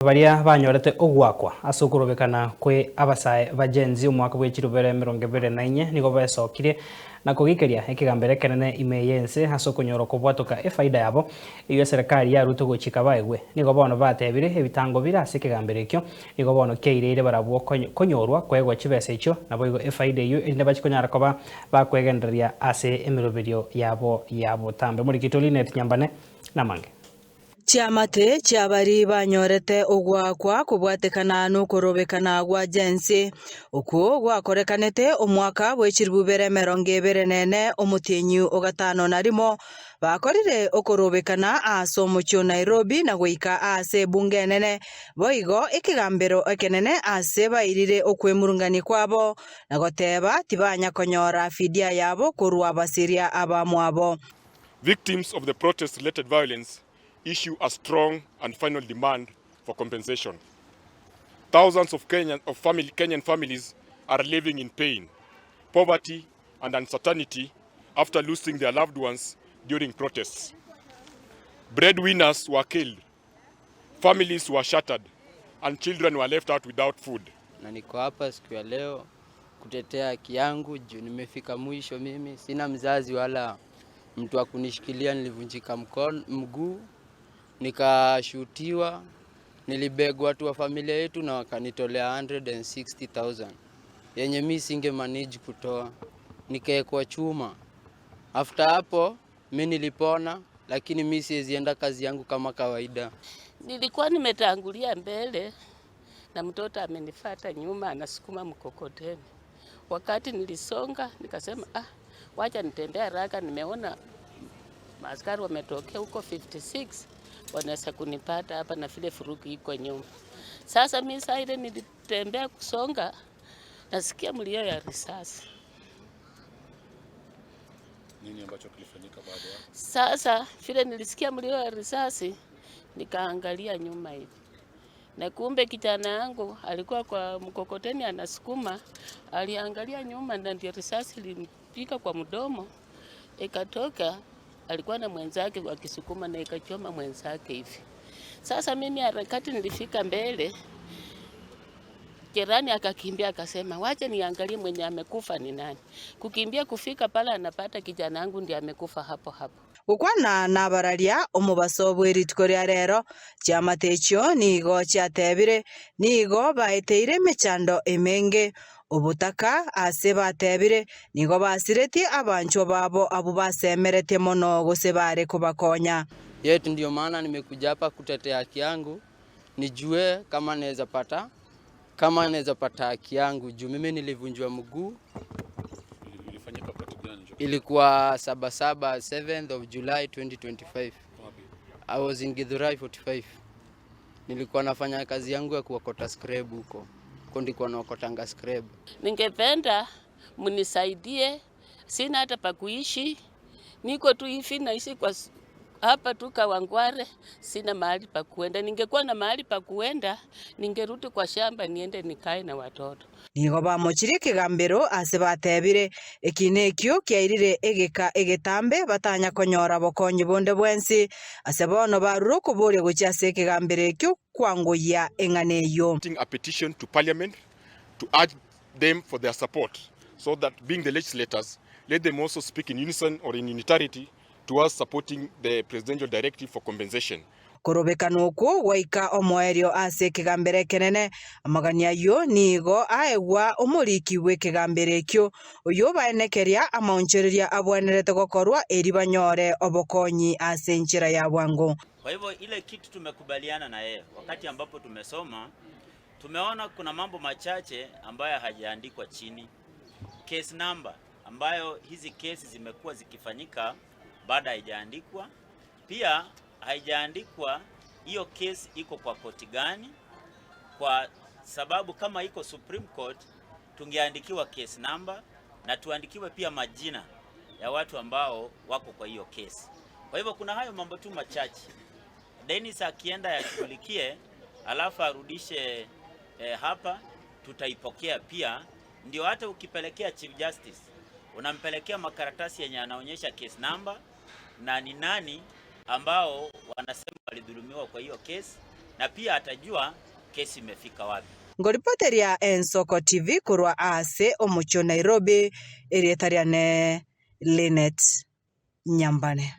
Baria banyorete ogoakwa ase okorobekana kwe abasae ba Gen Z omwaka bwe chirubere 24 nigo besokirie na kogikeria ekegambero ekenene ime y'ense ase okonyora okobwatoka efaida yabo eyio eserekari yarutwe gochika baegwe. Nigo bono batebire ebitango bire ase ekegambero ekio nigo bono kiaireire barabwo konyorwa koegwa chibesa echio naboigo efaida eyio erinde bachie konyara koba bakwegendereria ase emeroberio yabo ya botambe. Omorikito Linet Nyambane namange. Chiamate chi'abaria banyorete ogoakwa kobwatekana nokorobekana gwa Gen-Z, okwo gwakorekanete omwaka bwe chilifu ibere emerongo ebere nene omotienyi o gatano na rimo, bakorire okorobekana ase omochie o Nairobi na goika ase ebunge enene, boigo ekegambero ekenene ase bairire okwemurungania kwabo na goteba tibanya konyora fidia yabo korwa abasiria abamwabo. Victims of the protest-related violence issue a strong and final demand for compensation. Thousands of Kenyan, of family, Kenyan families are living in pain, poverty and uncertainty after losing their loved ones during protests. Breadwinners were killed, families were shattered, and children were left out without food. Na niko hapa siku ya leo kutetea haki yangu juu nimefika mwisho. Mimi sina mzazi wala mtu wa kunishikilia. Nilivunjika mkono, mguu, nikashutiwa, nilibeg watu wa familia yetu na wakanitolea 160,000 yenye mi singe manage kutoa, nikaekwa chuma. After hapo mi nilipona, lakini mi siwezi enda kazi yangu kama kawaida. Nilikuwa nimetangulia mbele na mtoto amenifata nyuma anasukuma mkokoteni. Wakati nilisonga nikasema, ah, wacha nitembee haraka, nimeona maaskari wametokea huko 56 wanaweza kunipata hapa na vile furuku iko nyuma. Sasa mimi saa ile nilitembea kusonga, nasikia mlio ya risasi. Nini ambacho kilifanyika baada ya? Sasa vile nilisikia mlio ya risasi, nikaangalia nyuma hivi na kumbe kijana yangu alikuwa kwa mkokoteni anasukuma, aliangalia nyuma na ndio risasi ilimpiga kwa mdomo ikatoka. Alikuwa na mwenzake wakisukuma na ikachoma mwenzake hivi. Sasa mimi harakati nilifika mbele, jirani akakimbia akasema, wacha niangalie mwenye amekufa ni nani. Kukimbia kufika pale, anapata kijana yangu ndiye amekufa hapo hapo. Gokwana nabararia omobaso bwe rituko ria rero, chiamate echio nigo chiatebire nigo baeteire emechando emenge, obotaka ase batebire nigo basiretie abanchwa babo abwo basemeretie mono gose bare kobakonya. Yetu ndio maana nimekuja hapa kutetea haki yangu, nijue kama naweza pata kama naweza pata haki yangu juu mimi nilivunjwa mguu. Ilifanyika wakati gani? Ilikuwa sabasaba 7th of July 2025. Wapi? I was in Githurai 45. Nilikuwa nafanya kazi yangu ya kuokota scrap huko. Huko ndiko naokotanga scrap. Ningependa mnisaidie, sina hata pa kuishi, niko tu hivi naishi kwa hapa tu Kawangware, sina mahali pa kuenda. Ningekuwa na mahali pa kuenda, ningerudi kwa shamba niende nikae na watoto. Nigo bamochirie ekegambero ase batebire, Ekina ekio kiairire egeka egetambe batanya konyora bokonyi bonde bwensi, ase bono barure okoboria gochia ase ekegambero ekio kwangoyia eng'ana eyio. A petition to parliament to urge them for their support so that being the legislators let them also speak in unison or in unitarity towards supporting the presidential directive for compensation. Korobekana okwo gwaika omoerio ase ekegambero ekenene, amagani ayio nigo aegwa omoriki bw'ekegambero ekio, oyio baenekeria amaonchoreria abwenerete gokorwa erio banyore obokonyi ase enchera ya bwango. Kwa hivyo ile kitu tumekubaliana na yeye wakati ambapo tumesoma, tumeona kuna mambo machache ambayo hajaandikwa chini. Case number ambayo hizi kesi zimekuwa zikifanyika bado haijaandikwa. Pia haijaandikwa hiyo kesi iko kwa koti gani, kwa sababu kama iko Supreme Court tungeandikiwa case number na tuandikiwe pia majina ya watu ambao wako kwa hiyo kesi. Kwa hivyo kuna hayo mambo tu machache. Dennis akienda yashughulikie, alafu arudishe hapa, tutaipokea pia. Ndio hata ukipelekea Chief Justice unampelekea makaratasi yenye anaonyesha case number na ni nani ambao wanasema walidhulumiwa kwa hiyo kesi. na pia atajua kesi imefika wapi. Ngoripoteria Ensoko TV korwa ase omochie o Nairobi, erieta riane Linet Nyambane.